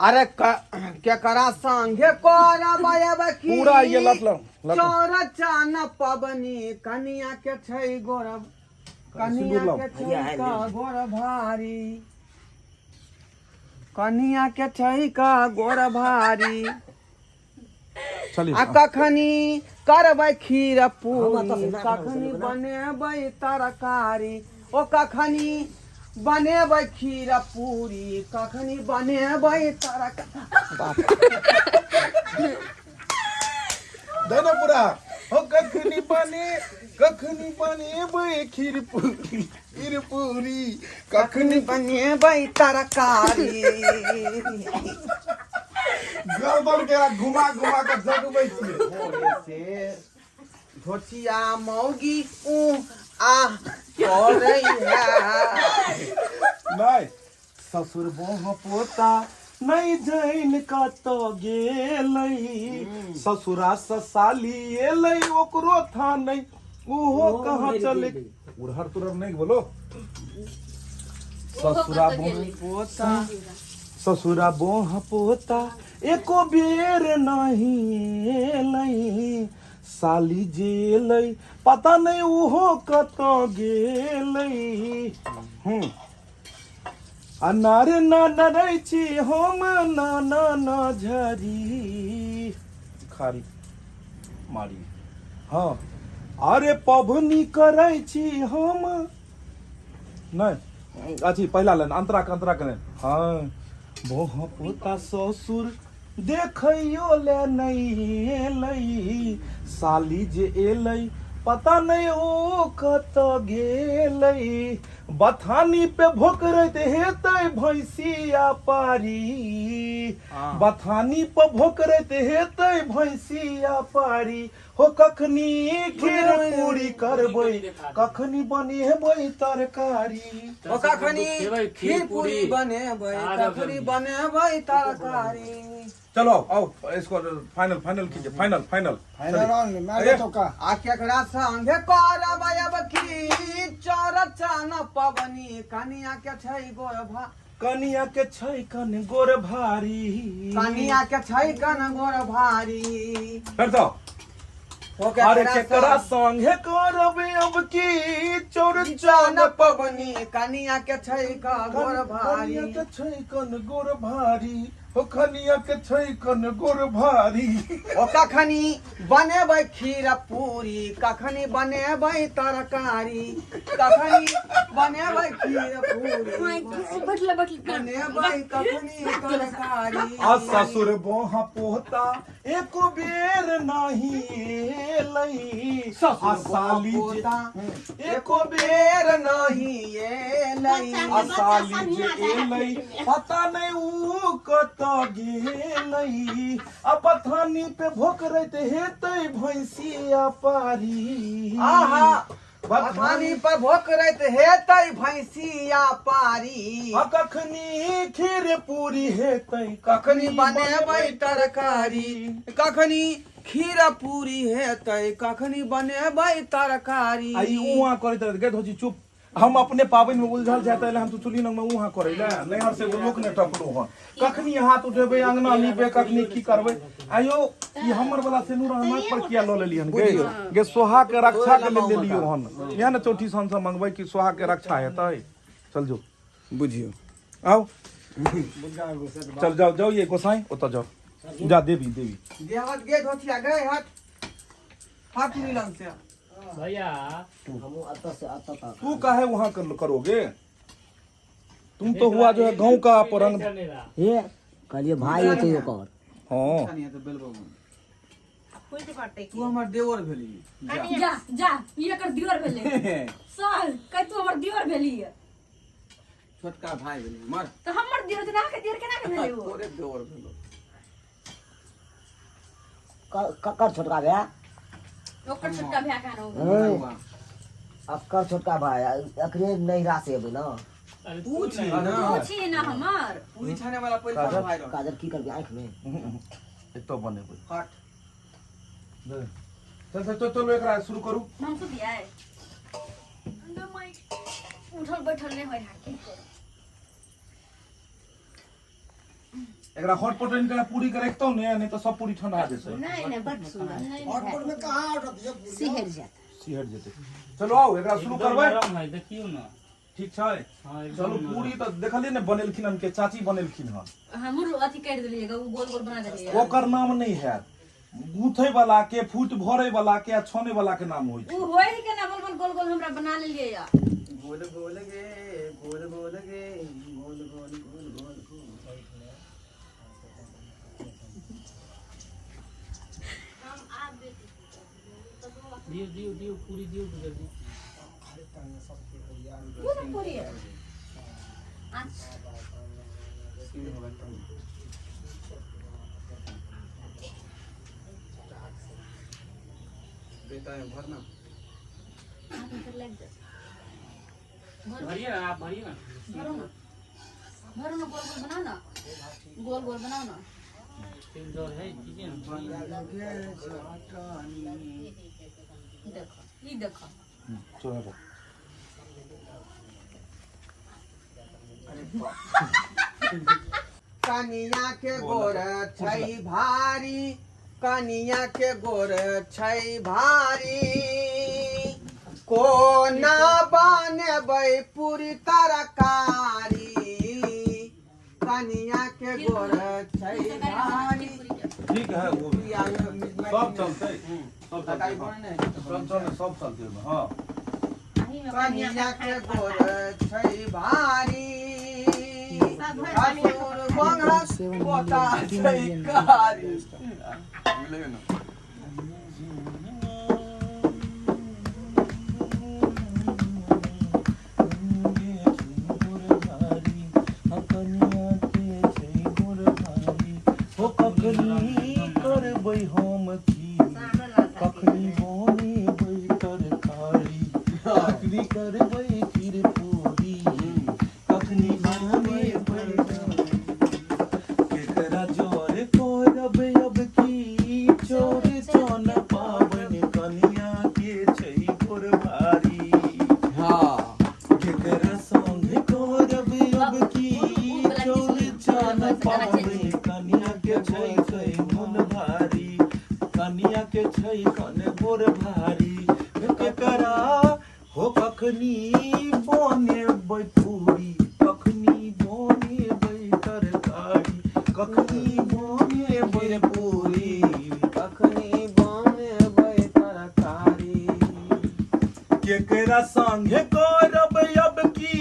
अरे केकरा संगे करब अब की पूरा ये लत लो, लत लो। चोर चान पबनी कनिया के छै गोरब कनिया सिन्दूर लाओ। के छै का गोर भारी कनिया के छै का गोर भारी चलिए आ कखनी करबै खीर पूरी हम एतऽ से कखनी बनेबै तरकारी ओ कखनी बनेबै खीर पूरी कखनी बनेबै तरकारी दे ना पूरा हो कखनी बने कखनी बनेबै खीर पूरी खीर पूरी कखनी बनेबै तरकारी गर्दन के घुमा घुमा के जगबै छियै भोरे से धोतिया मौगी ऊ आ करे है नहीं ससुर बोह पोता नहीं जैन कत गेलै ससुरा ससाली एलै ओकरो था नहीं ओहो कहाँ चले उड़हर तुरहर नहीं बोलो ससुरा बोह पोता ससुरा बोह पोता एको बेर नहीं एलै साली जे एलै पता नहीं ओहो कत गेलै हूँ अनार ना डरै छी हम ना ना ना झरी खारी मारी हँ अरे पबनी करै छी हम नहि अथी पहिला लाइन अंतरा के अंतरा के लाइन हँ मोह पोता ससुर देखैयो ले नहि एलै साली जे एलै पता नहि ओ कत गेलै बथानी पे भोकरैत हेतै भैंसिया पारी बथानी पे भोकरैत हेतै भैंसिया पारी हो कखनी खीर पूरी करबै कखनी बनेबै तरकारी ओ कखनी खेबै खीर खीर पूरी पूरी। बनेबै आ जाओ कखनी जल्दी। बनेबै तरकारी चलो आओ इसको फाइनल फाइनल कीजिए फाइनल फाइनल फाइनल राउंड में मार चौका आ केकरा संगे करबै अब की चोर चान पबनी कनिया के छै गोर भा कनिया के छै कन गोर भारी कनिया के छै कन गोर भारी फिर तो ओ अरे केकरा संग संगे करबे अब की चोर चान चान पबनी कनिया के छै क गोर भारी कनिया के छै कन गोर भारी हो कनिया के छै कन गोर भारी ओ कखनी बनेबै खीर पूरी कखनी बनेबै तरकारी कखनी बनेबै खीर पूरी बैठले बैठले बनेबै कखनी तरकारी आ ससुर बोहा पोता एको बेर नाही एलै आ साली जे पोता एको बेर नहीं एलै आ साली जे एलै पता नहि ऊ कत गेलै आ बथानी पे भोकरैत हेतै भैंसिया पारी आहा बथानी पर भोकरैत हेतै भैंसिया पारी आ कखनी खीर पूरी हेतै कखनी बनेबै तरकारी कखनी खीर पूरी हेतै कखनी बनेबै तरकारी आ ई उहाँ करैत रहत गे धोजी चुप हम अपने पाबनि में उलझल जाय तैले हम तो चुल्ही लग में उहाँ करै ले नैहर से एगो लोक नहि टपलो हन कखनी हाथ उठेबै अंगना लीपे कखनी की करबै आयो ई हमर वाला सिनूर अहाँ नाक पर किया लऽ लेलियै हन गे गे सोहा के रक्षा के लेल लेलियो हन इएह ने चौठी सन से मंगबै कि सोहा के रक्षा हेतै चल जो बुझियौ आओ चल जाओ जाओ ये गोसाई ओतऽ जाओ जा देवी देवी देहत गे धोतिया गए हट हट मिलन से भैया हमहूँ एतऽ से एतऽ तक तू काहे वहां कर, करोगे तुम तो हुआ जो है गांव का परंग चलेगा हे कहलिए भाई होते ओकर हाँ तू हमर देवर भेली जा जा ई एकर दियर भेलै सर कह तू हमर दियर भेली छोटका भाई भेली हमर तऽ हमर दियर जेना के दियर केना के भेलै ओ तोरे देवर भेलो ककर छोटका भाय ओकर छोटका भाय कहाँ हो हँ, अकर छोटका भाय अखने नैहरा से एबै ने अरे तू तू छी नहीं। ना तू छी ना हमर तू छाने वाला पहिलका काजर भाई रह काजर की करबै आँखिमे एतऽ बनेबै हट चल चल चल चलो एकरा शुरू करू हम सुत जाए उठल बैठल नहीं होय है की करू? एकरा हॉट पॉट आनि के पूरी के रखतौ ने, नहीं तऽ सब पूरी ठंडा जेतै। नहीं नहीं, बड सुंदर। हॉटपॉट में कहाँ ऑर्डर दिया? सिहर जात। सिहर जेतै। चलू आउ, एकरा शुरू एकदम करबै। नरम है, देखियौ ने। ठीक छै। हाँ, एकदम चलू। नरम। पूरी तऽ देखलियै ने, बनेलखिन हन के चाची बनेलखिन हन। हमरो अथी करि देलियै, ओ गोल गोल बना देलियै। ओकर नाम नहि हैत, गूथे वाला के, फूट भरे वाला के आ छाने वाला के नाम होइ छै। ओ होय के ना, बोल बोल गोल गोल हमरा बना लेलियै या। गोल गोल गे, गोल गोल गे, गोल गोल गोल गोल गोल। दियौ दियौ दियौ, पूरी दियौ जल्दी। दियौ ना पूरी। अच्छा। बेटा है, भरना। हाथ में लागि जायत। भरिए ना, आप भरिए ना। भरो ना, भरो ना, गोल गोल बनाओ ना, गोल गोल बनाओ ना। तेल दर है, कीजिए ना। देखो, ई देखो। चलो। कनिया के गोर छै भारी, कनिया के गोर छै भारी, कोना बनेबै पूरी तरकारी? कनिया के गोर छै भारी। ठीक है, वो सब चलते, सब चलते, सब चलते, सब चलते ओहिमे, हाँ। कनिया के गोर छै भारी, ससुर बंगला पोता छै कारी। कखनी करबै हम खीर, कखनी बनेबै तरकारी? कखनी करबै खीर पूरी, कखनी बनेबै? केकरा जोर करब अब की चोर चन पाबनि, कनिया के छै गोर भारी। केकरा संग करब अब की चोर चन पाबनि, कनिया के छै छै मन भारी, कनिया के छै कन गोर भारी। केकरा हो कखनी बनेबै पूरी, कखनी बनेबै तरकारी? कखनी बनेबै पूरी, कखनी बनेबै तरकारी? केकरा संगे करब अब की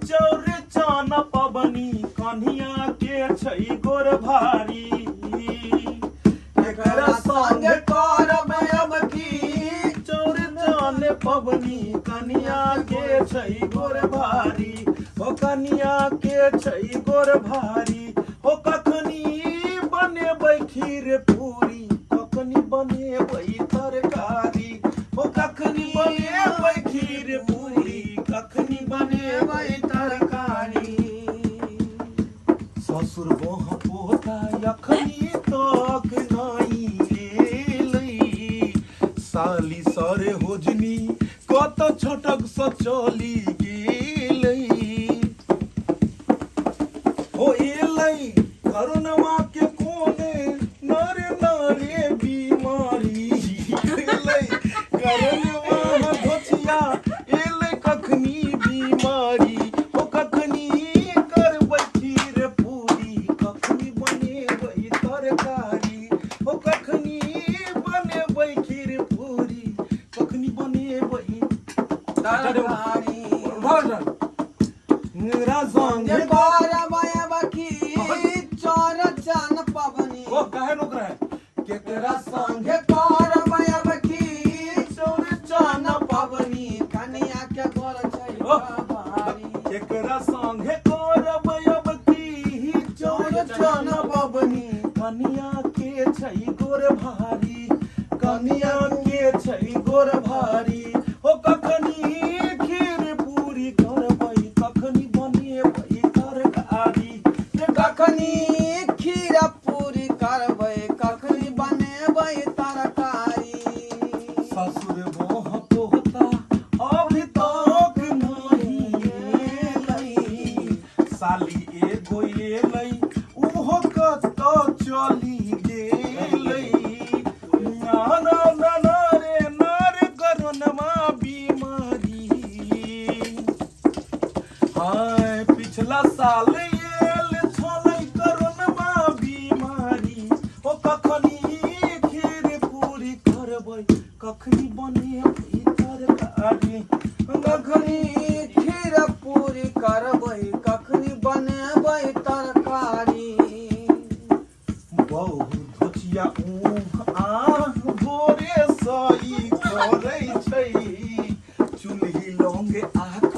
चौर चन पबनी, कन्हिया के छै गोर भारी। केकरा संगे करब अब की चौर चन पबनी, कनिया के छै गोर भारी, हो कनिया के छै गोर भारी। हो कखनी बनेबै खीर पूरी, कखनी बनेबै तरकारी? हो कखनी बनेबै खीर पूरी, कखनी बनेबै तरकारी? ससुर बोह पोता अखनी तक नहीं एलै, साली सरे होजनी कत छटक स चली गेलै। हो एलै करुणवा के कोने नरे नरे बीमारी एलै, करुणवा धोचिया एलै कखनी बीमारी। हो कखनी करबै खीर पूरी, कखनी बनेबै तरकारी? हो कखनी बनेबै खीर पूरी, कखनी बनेबै तरकारी? मेरा संगे करब अब की चौर चन पबनी। ओ काहे रोक रहा है? केकरा संगे संगे करब अब की चौर चन पबनी, कनिया के गोर छै ओ। भारी। केकरा संगे करब अब की चौर चौर चन पबनी, कनिया के छै गोर भारी, कनिया के छै गोर भारी। हो कखनी खीर पूरी करबै, कखनी बनेबै तरकारी? कखनी खीर पूरी करबै, कखनी बनेबै तरकारी? ससुर बोह पोता अभी तक नहीं एलै, साली एगो एलै उहो कत चली गेलै। ना ना ना ना रे ना रे करोनमा बीमारी। हाय, पिछला साल आयल छलै करोनमा बीमारी। ओ कखनी खीर पूरी करबै, कखनी बनेबै तरकारी? कखनी खीर पूरी करबै, कखनी बनेबै तरकारी? बहु धोचिया ऊह आह भोरे सई करै छै, चूल्ही लंग आक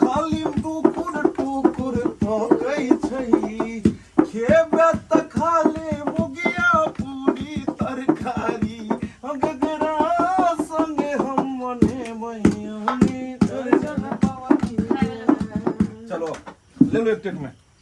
खाली टुकुर टुकुर तकै छै।